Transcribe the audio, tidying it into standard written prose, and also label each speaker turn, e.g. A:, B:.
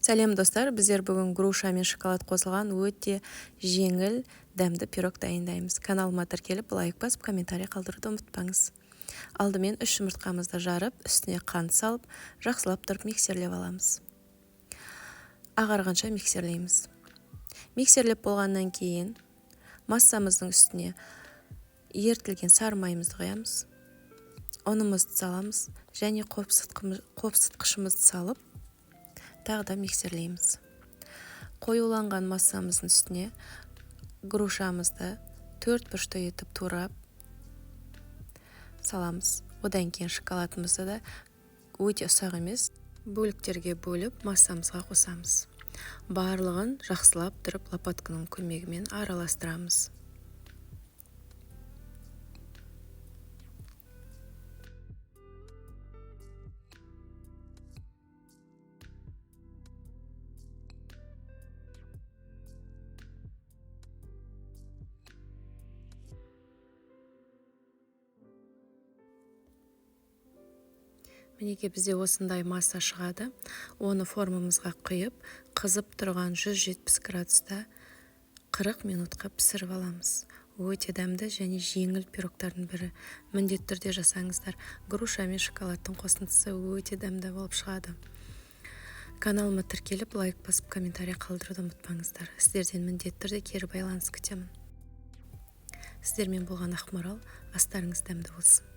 A: Сәлем, достар! Біздер бүгін груша мен шоколад қосылған өте жеңіл, дәмді пирог дайындаймыз. Каналыма тіркеліп, лайк басып, комментарий қалдыруды ұмытпаңыз. Алдымен 3 жұмыртқамызды жарып, үстіне қант салып, жақсылап тұрып миксерлеп аламыз. Ағарғанша миксерлейміз. Миксерлеп болғаннан кейін массамыздың үстіне ерітілген сары майымызды құямыз, ұнымызды саламыз және қопсытқышымызды салып, тағы да миксерлейміз. Қоюланған массамыздың үстіне грушамызды төрт бұрышты етіп турап саламыз. Одан кейін шоколадымызды да өте ұсақ емес бөліктерге бөліп, массамызға қосамыз. Барлығын жақсылап тұрып лопатканың көмегімен араластырамыз. Мінекей, бізде осындай масса шығады. Оны формамызға құйып, қызып тұрған 170 градуста 40 минутқа пісіріп аламыз. Өте дәмді және жеңіл пирогтардың бірі. Міндетті түрде жасаңыздар. Груша мен шоколадтың қосындысы өте дәмді болып шығады. Каналыма тіркеліп, лайк басып, комментарий қалдыруды ұмытпаңыздар. Сіздерден міндетті түрде кері байланыс күтемін. Сіздермен болған Ақмарал. Астарыңыз дәмді болсын.